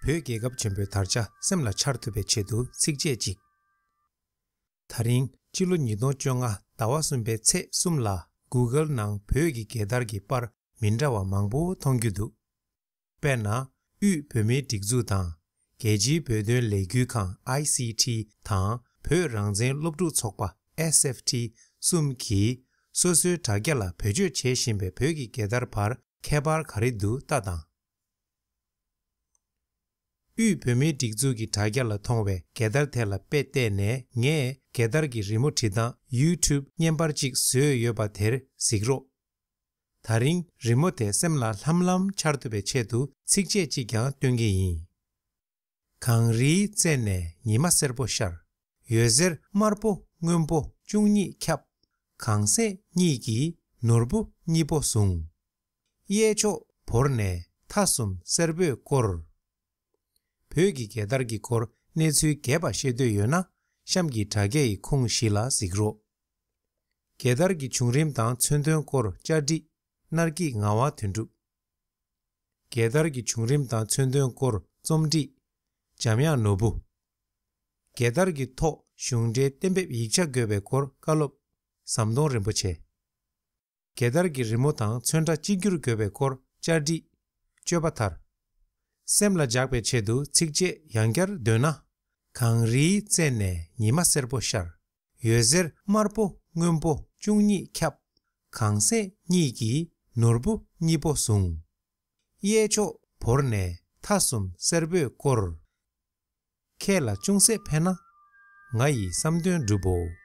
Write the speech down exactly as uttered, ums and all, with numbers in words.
བོད་རྒྱལ་ཁབ་ཆེན་པོའི་དར་ཆ་སེམས་ལ་འཆར་ཐུབ་པའི་ཆེད་དུ་ཚིགས་བཅད་གཅིག་ད་རིང་སྤྱི་ལོ་ཉིས་སྟོང་བཅོ་ལྔ་ཟླ་བ་གསུམ་པའི་ཚེས་གསུམ་ལ་Google་ནང་བོད་ཀྱི་རྒྱལ་དར་གྱི་པར་མི་འདྲ་བ་མང་པོ་མཐོང་རྒྱུ་འདུག་དཔེར་ན། དབུས་བོད་མིའི་སྒྲིག་འཛུགས་དང་། རྒྱལ་སྤྱིའི་བོད་དོན་ལས་འགུལ་ཁང་I C T་དང་བོད་རང་བཙན་སློབ་ཕྲུག་ཚོགས་པ་S F T་གསུམ་གྱིས་སོ་སོའི་དྲ་རྒྱ་ལ་བེད་སྤྱོད་བྱེད་བཞིན་པའི་བོད་ཀྱི་རྒྱལ་དར་བར་ཁྱད་པར་ག་རེ་འདུག་ལྟ་དང་། དབུས་བོད་མིའི་སྒྲིག་འཛུགས་ཀྱི་དྲ་རྒྱ་ལ་མཐོང་བའི་རྒྱལ་དར་དེ་ལ་དཔེ་བལྟས་ནས་ངས་རྒྱལ་དར་གྱི་རི་མོ་བྲིས་སྟངས་YouTube་བརྙན་པར་ཅིག་བཟོས་ཡོད་པ་དེར་གཟིགས་རོགས། ད་རིང་རི་མོ་དེ་སེམས་ལ་ལྷམ་ལྷམ་འཆར་ཐུབ་པའི་ཆེད་དུ་ཚིགས་བཅད་ཅིག་ཀྱང་སྟོན་གྱི་ཡིན། གངས་རིའི་རྩེ་ནས་ཉི་མ་སེར་པོ་ཤར། འོད་ཟེར་དམར་པོ་སྔོན་པོ་བཅུ་གཉིས་ཁྱབ། གངས་སེང་གཉིས་ཀྱིས་ནོར་བུ་གཉིས་པོ་བཟུང་། གཡས་ཕྱོགས་བོར་ནས་མཐའ་གསུམ་སེར་པོས་བསྐོར། བོད་ཀྱི་རྒྱལ་དར་གྱི་སྐོར་གནས་ཚུལ་རྒྱས་པ་ཤེས་འདོད་ཡོད་ན་གཤམ་གྱི་དྲ་རྒྱ་ཡི་ཁུངས་བཞི་ལ་གཟིགས་རོགས། རྒྱལ་དར་གྱི་བྱུང་རིམ་དང་མཚོན་དོན་སྐོར་བཅར་འདྲི། སྣར་སྐྱིད་ངག་དབང་དོན་གྲུབ། རྒྱལ་དར་གྱི་བྱུང་རིམ་དང་མཚོན་དོན་སྐོར་རྩོམ་སྒྲིག་འཇམ་དབྱངས་ནོར་བུ། རྒྱལ་དར་གྱི་ཐོག་གཞུང་འབྲེལ་གཏན་འབེབས་ཡིག་ཆ་དགོས་པའི་སྐོར་བཀའ་སློབ། ཟམ་གདོང་རིན་པོ་ཆེ། རྒྱལ་དར་གྱི་རི་མོ་དང་ཚོན་ཁྲ་གཅིག་གྱུར་དགོས་པའི་སྐོར་བཅར་འདྲི། སྤྱོད་པ་མཐར། སེམས་ལ་འཇགས་པའི་ཆེད་དུ་ཚིགས་བཅད་ཡང་བསྐྱར་འདོན་ན། གངས་རིའི་རྩེ་ནས་ཉི་མ་སེར་པོ་ཤར། འོད་ཟེར་དམར་པོ་སྔོན་པོ་བཅུ་གཉིས་ཁྱབ། གངས་སེང་གཉིས་ཀྱིས་ནོར་བུ་གཉིས་པོ་བཟུང་། གཡས་ཕྱོགས་བོར་ནས་མཐའ་གསུམ་སེར་པོས་བསྐོར། ཁྱེད་ལ་ཅུང་ཟད་ཕན་ན། ང་ཡི་བསམ་དོན་འགྲུབ་བོ།